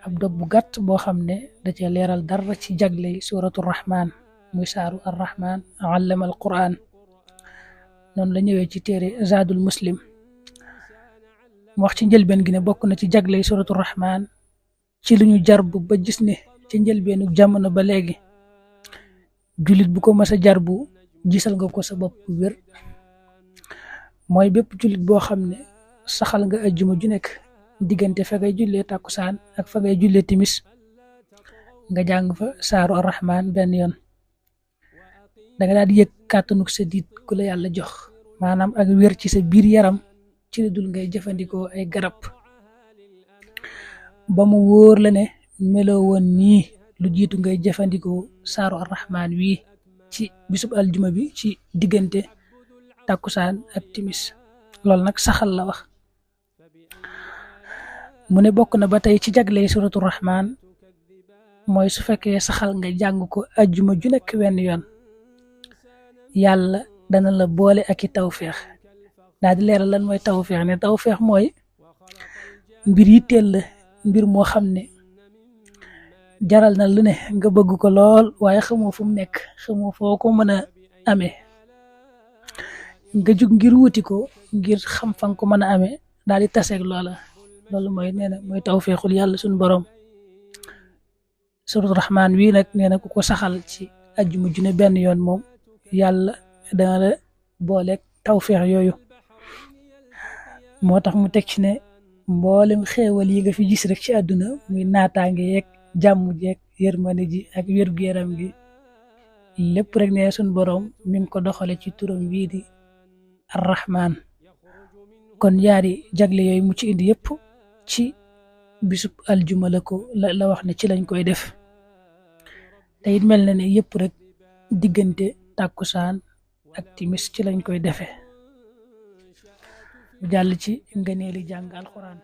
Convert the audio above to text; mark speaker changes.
Speaker 1: ab dog bu gàtt boo xam ne da cee leeral dara ci jagley suratu rahman muy saaru arrahman allama al quran noonu la ñëwee ci téere zadul muslim mu wax ci njëlbeen gi ne bokk na ci jagley suratu rahman ci lu ñu jarbu ba gis ne ci njëlbeenu jamono ba léegi julit bu ko mës a jarbu gisal nga ko sa bopp wér mooy bépp julit boo xam ne saxal nga ajjuma ju nekk diggante fa ngay jullee tàkkusaan ak fa ngay jullee timis nga jàng fa saaru arrahman benn yoon da nga daal di yëg kàttanuk sa diit ku la yàlla jox maanaam ak wér ci sa biir yaram ci la dul ngay jëfandikoo ay garab ba mu wóor la ne meloo woon nii lu jiitu ngay jëfandikoo saaru arrahman wii ci bisub aljuma bi ci diggante tàkkusaan ak timis loolu nag saxal la wax mu ne bokk na ba tey ci jagley suratu rahman mooy su fekkee saxal nga jàng ko ajjuma ju nekk wenn yoon yàlla dana la boole ak i tawféex daal di leeral lan mooy tawféex ne tawféex mooy mbir yitteel la mbir moo xam ne jaral na lu ne nga bëgg ko lool waaye xamoo fu mu nekk xamoo foo ko mën a amee nga jug ngir wuti ko ngir xam fan ko mën a amee daal di taseeg loola loolu mooy nee na mooy tawféexul yàlla suñu borom suratu rahman wii nag nee na ku ko saxal ci ajjuma ju ne benn yoon moom yàlla dana la booleeg tawféex yooyu moo tax mu teg ci ne mboolem xéewal yi nga fi gis rek ci àdduna muy naataange yeeg jàmm jeeg yërmande ji ak wér-gu-yaram gi lépp rek ne suñ borom mi ngi ko doxale ci turam wii di arrahman kon yaari jagle yooyu mu ci indi yëpp ci bisub aljuma la ko la wax ne ci lañ koy def te it mel na ne yëpp rek diggante tàkkusaan ak timis ci lañ koy defee jàll ci ngëneeli jàng alxuraan